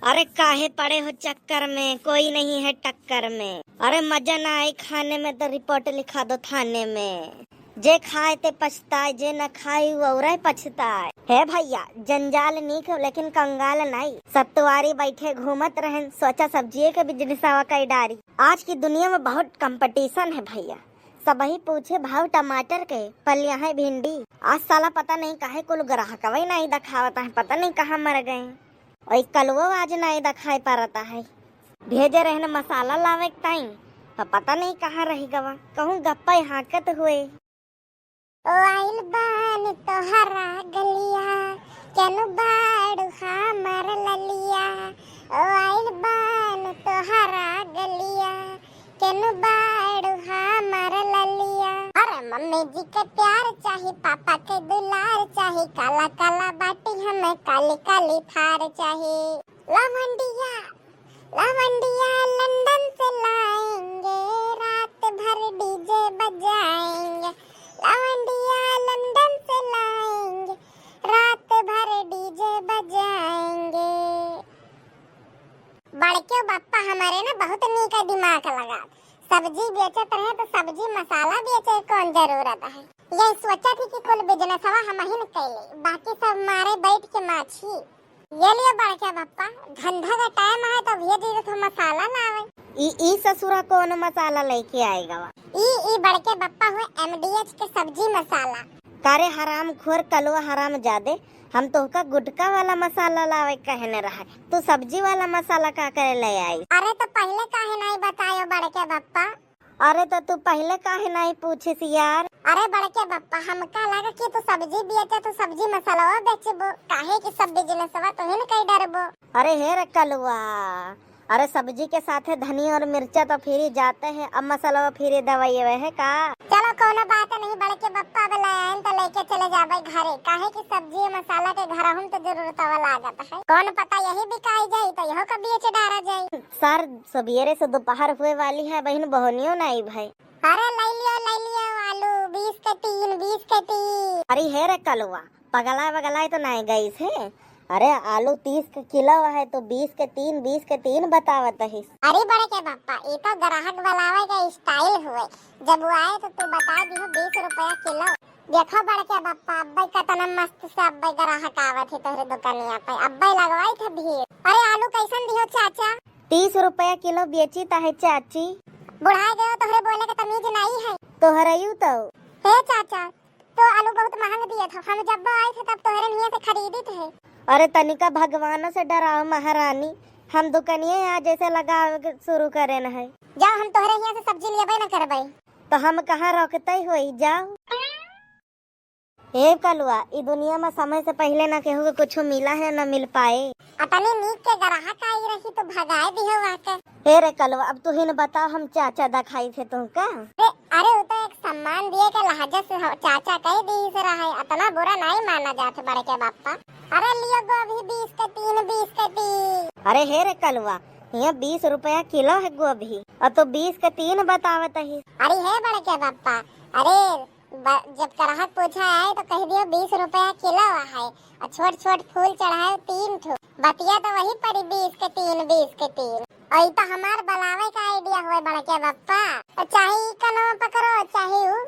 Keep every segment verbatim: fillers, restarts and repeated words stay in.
अरे काहे पड़े हो चक्कर में, कोई नहीं है टक्कर में। अरे मजा ना आई खाने में तो रिपोर्ट लिखा दो थाने में। जे खाए ते पछताए, जे न खाई वो औरे पछताए। हे भैया, जंजाल नीक हो लेकिन कंगाल नाई। सत्तुआरी बैठे घूमत रहन, सोचा सब्जिये के बिजनेसवा कई डारी। आज की दुनिया में बहुत कंपटीशन है भैया, सबही पूछे भाव टमाटर के, पलिया है भिंडी। आज साला पता नहीं काहे कुल ग्राहकवे नाई देखावत है, पता नहीं कहाँ मर गए। ओई कलुओ आज नाई देखाई परत है। भेजे रहन मसाला लावे के ताई, तो पता नहीं कहाँ रहि गवा, कहूँ गप्पा हाँकत हुए। ओ आइल बान तोहरा गलिया, केनु बाड़ू हमर ललिया। ओ आइल बान तोहरा गलिया, केनु बाड़ू हमर ललिया। अरे मम्मी जी के प्यार चाही, पापा के दुलार चाही, काला काला बाटी हमें काली काली थार चाही। लवंडिया, लवंडिया लंदन से लाएंगे, रात भर डीजे बजाएंगे। लवंडिया लंदन से लाएंगे, रात भर डीजे बजाएंगे। बड़के बप्पा हमारे ना बहुत नीक दिमाग लगा। सब्जी बेचत रहे तो सब्जी मसाला बेचे कौन जरूरत है। ये सोचा थी कि कुल बिजनेसवा हमहिन कैले, बाकी सब मारे बैठ के माछी। ये लिए बड़के बप्पा, धंधा का टाइम है तो भैया जी तो मसाला लावे। ई, ई ससुरा कौन मसाला लेके आएगा वा? ई, ई बड़के बप्पा हुए एमडीएच के सब्जी मसाला। कारे हरामखोर कलुआ हरामजादे, हम तोहका गुटखा वाला मसाला लावे कहने रहे, तू सब्जी वाला मसाला का करे ले आई? अरे तो पहले काहे नहीं बतायो बड़के बप्पा? अरे तो तू पहले काहे नहीं पूछिस यार? अरे बड़के बप्पा, हमका लगा कि तू सब्जी बेचे तो सब्जी मसाला बेचबो, काहे कि सब बिजनेसवा तो हिन कई डरबो। अरे हे रे कलुआ, अरे सब्जी के साथे धनिया और मिर्चा तो फ्री जाते हैं, अब मसाला फ्री दवाई है का? चलो कोनो बात नहीं बड़के बप्पा, अब ले आएन तो लेके चले जाबे घरे, काहे कि सब्जी मसाला के घर हम तो जरूरत वाला लागत है। कौन पता यही बिकाई जाई तो यहो का बेच डारा जाई। सर, सबेरे से दोपहर हुए वाली है बहिन, बहनियो नहीं भाई। अरे ले लियो, ले लियो आलू, बीस के तीन, बीस के तीन। अरे हे रे कलुआ, पगलाए वगलाए तो नाई गइस है? अरे आलू तीस के किलो है तो बीस के तीन, बीस के तीन बतावत हिस। अरे बड़के बप्पा, ई तो ग्राहक बुलावे का स्टाइल हुए, जब वो आए तो तू बता दियो बीस रुपया किलो। देखो बड़के बप्पा, अब्बे कतना मस्त से अब्बे ग्राहक आवत है तोहरे दुकानिया पे, अब्बे लगवाई थे भीड़। अरे आलू कैसन दियो चाचा? तीस रुपया किलो बेची ता है चाची। बुढ़ाए गयो तोहरे बोले के तमीज नाई है। तोहरयू तो। हे चाचा, तो आलू बहुत महंग दिए थे, हम जब आए थे तब तोहरे निये से खरीदी थे। अरे तनिका भगवानों से डराओ महारानी, हम दुकनिये आज जैसे लगावे के शुरू करे न है। जाओ, हम तोहरे हियाँ से सब्जी लेबे न करबे। तो हम कहाँ रोकते होई, जाओ। ए कलुआ, ई दुनिया में समय से पहले ना केहू के कुछो मिला है, ना मिल पाए। अतनी नीक के ग्राहक आई रही तो भगाए दिहो आके। हे रे कलुआ, अब तू ही न बताओ, हम चाचा दिखाई थे तुमका? अरे, अरे, वो तो एक सम्मान दिए के लहजा से हो, चाचा कह दी से रहे, अतना बुरा नहीं माना जात बड़के बप्पा। अरे लियो गोभी बीस के तीन, बीस के तीन। अरे हे रे कलुआ, यहाँ बीस रुपया किलो है गोभी, और तो बीस के तीन बतावत ही। अरे हे बड़के बप्पा, अरे ब-, जब ग्राहक पूछा आए तो कह दियो बीस रुपया किलो है, और छोट छोट फूल चढ़ाए तीन ठो, बतिया तो वही पड़ी बीस के तीन, बीस के तीन। और ई तो हमार बलावे का आइडिया हुए बड़के बप्पा। तो चाहे ई कनवा पकड़ो, चाहे ऊ,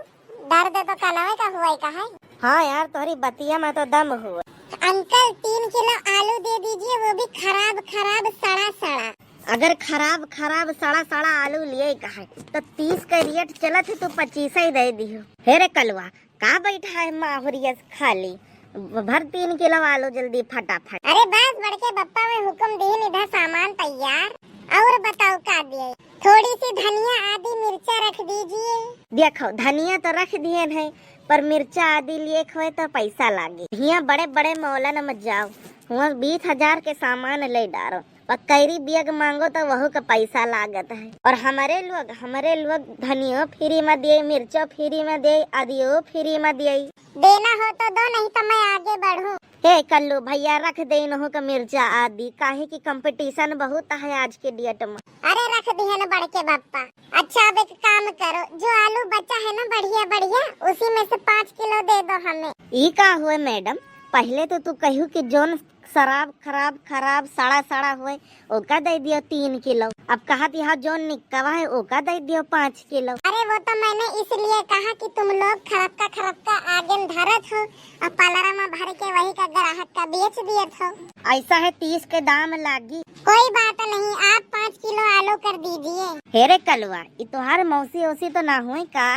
दर्द तो कनवे का हुए का है। हाँ यार, तोहरी बतिया में तो दम हुए। अंकल, तीन किलो आलू दे दीजिए, वो भी खराब खराब, सड़ा सड़ा। अगर खराब खराब सड़ा सड़ा आलू लिए का है, तो तीस का रेट चलत है, तो पच्चीस ही दे दियो। हे रे कलुआ, का बैठा है माहुरिया खाली? भर तीन किलो आलू जल्दी फटाफट। अरे बस, बड़के बप्पा में हुक्म दीन, इधर सामान तैयार। और बताओ का दिए? थोड़ी सी धनिया, आदि, मिर्चा रख दीजिए। देखो, धनिया तो रख दिए है, पर मिर्चा आदि लिए खोए तो पैसा लागे। हियाँ बड़े बड़े मॉलन में जाओ, हुआँ बीस हजार के सामान ले डारो, और कैरी बैग मांगो तो वहू का पैसा लागत है। और हमरे लोग, हमरे लोग धनियो फ्री में दिए, मिर्चो फ्री में दिए, आदियो फ्री में दिए। देना हो तो दो, नहीं तो मैं आगे बढ़ूं। हे कल्लू भैया, रख दे इनहू का मिर्चा आदि, काहे कि कंपटीशन बहुत है आज के डेट में। अरे रख दिहन बड़के बप्पा। अच्छा, अब एक काम करो, जो आलू बचा है ना बढ़िया बढ़िया, उसी में से पाँच किलो दे दो हमें। ई का हुए मैडम, पहले तो तू कहू कि जौन शराब खराब खराब सड़ा सड़ा हुए, ओका दे दियो तीन किलो। अब कहत यहाँ जौन निक्का है ओका दे दियो पाँच किलो। अरे वो तो मैंने इसलिए कहा कि तुम लोग खरक्का खरक्का आगे धरत हो और पलरा में भर के वही का ग्राहक का बेच दियत हो। ऐसा है तीस के दाम लागी। कोई बात नहीं, आप पाँच किलो आलू कर दीजिए। हे रे कलुआ, ई तोहार मौसी ओसी तो ना हुई का?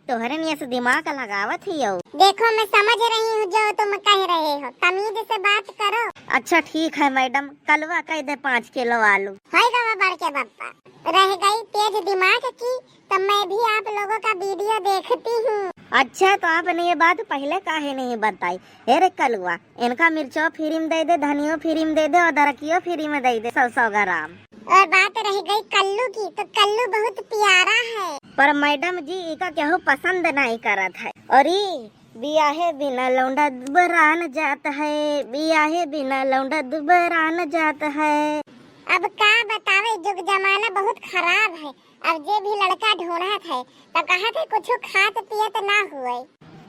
तोहरे नियस दिमाग लगावत हियो। देखो, मैं समझ रही हूँ जो तुम कह रहे हो, तमीज से बात करो। अच्छा ठीक है मैडम, कलुआ कह दे पाँच किलो आलू। होय गवा बड़के बप्पा, रह गई तेज दिमाग की, तो मैं भी आप लोगों का वीडियो देखती हूँ। अच्छा, तो आपने ये बात पहले काहे नहीं बताई? हे रे कलुआ, इनका मिर्चो फ्री में दे दे, धनियो फ्री में दे दे, अदरकियो फ्री में दे दे, सौ सौ ग्राम। और बात रह गई कल्लू की, तो कल्लू बहुत प्यारा है। पर मैडम जी, इका केहू पसंद नहीं करत है। और ई बियाहे बिना लौंडा दुबरान जात है, बियाहे बिना लौंडा दुबरान जात है। अब का बतावे, जुग जमाना बहुत खराब है। अब जे भी लड़का ढूंढत है, तो कहत है कुछ खात पियत ना हुए।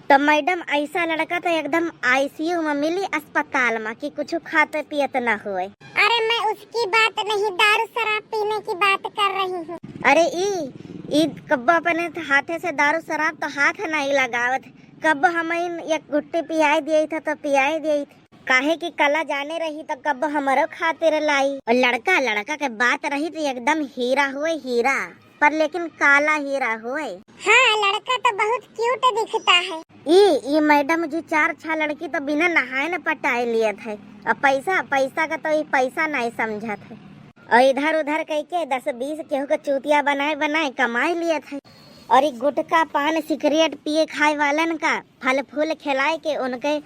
तो मैडम, ऐसा लड़का तो एकदम आईसीयू में मिली, अस्पताल में, कि कुछ खाते पियत ना हुए। अरे, मैं उसकी बात नहीं, दारू शराब पीने की बात कर रही हूँ। अरे, ई, ई कब्बो अपने हाथे से दारू शराब तो हाथ नहीं लगावत, कब्बो हम एक गुट्टी पियाई दिए था तो पियाई दिए था। काहे कि कला जाने रही तो कब्बो हमरो खातिर लाई। और लड़का, लड़का के बात रही तो एकदम हीरा हुए, हीरा, पर लेकिन काला हीरा हुए। हाँ, लड़का तो बहुत क्यूट दिखता है। ई, ई मैडम जी चार छह लड़की तो बिना नहाए न पटाए लियत है। और पैसा, पैसा का तो ई पैसा नहीं समझत है। और इधर उधर कह के दस बीस केहू के चूतिया बनाए बनाए कमाए लियत है। और ई गुटखा, पान, सिगरेट पिए खाए वालन का फल फूल खिलाए के उनके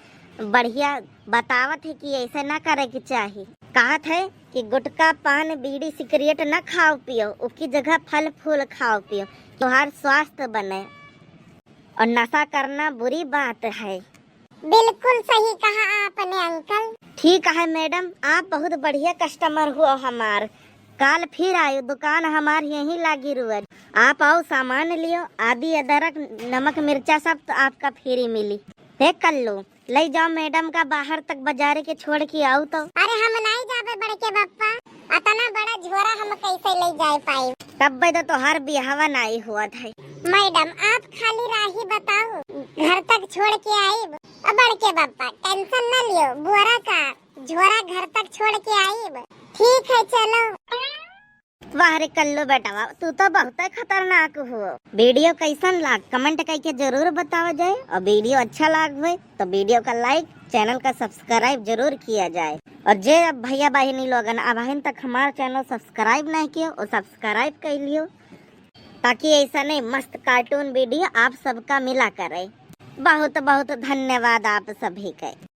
बढ़िया बतावत है कि ऐसे ना करे के चाही। कहत है कि गुटखा, पान, बीड़ी, सिगरेट ना खाओ पियो, उसकी जगह फल फूल खाओ पियो, तोहार स्वास्थ्य बने। और नशा करना बुरी बात है। बिल्कुल सही कहा आपने अंकल। ठीक है मैडम, आप बहुत बढ़िया कस्टमर हुआ हमार। काल फिर आयो, दुकान हमार यहीं लागी रुअर। आप आओ, सामान लियो, आदि, अदरक, नमक, मिर्चा सब तो आपका फ्री मिली। हे कल्लू, ले जाओ मैडम का बाहर तक बाजारे के छोड़ के आओ तो। अरे हम नहीं जाबे बड़के बप्पा, अतना बड़ा झोरा हम कैसे ले जाए पाई? तब्बे तो तोहार बियाहवा नहीं हुआ था। मैडम, आप खाली राही बताओ, घर तक छोड़ के आईब। अब बड़के बप्पा टेंशन न लियो, बोरा का झोरा घर तक छोड़ के आईब। ठीक है, चलो। वाह रे कल्लू बेटवा, तू तो बहुत खतरनाक हो। वीडियो कैसन लाग, कमेंट करके जरूर बतावा जाए, और वीडियो अच्छा लाग हुए तो वीडियो का लाइक, चैनल का सब्सक्राइब जरूर किया जाए। और जे अब भैया बहिनी लोगन अबहिन तक हमार चैनल सब्सक्राइब नहीं कियो, वो सब्सक्राइब कर लियो, ताकि ऐसा नहीं मस्त कार्टून वीडियो आप सबका मिला करे। बहुत बहुत धन्यवाद आप सभी के।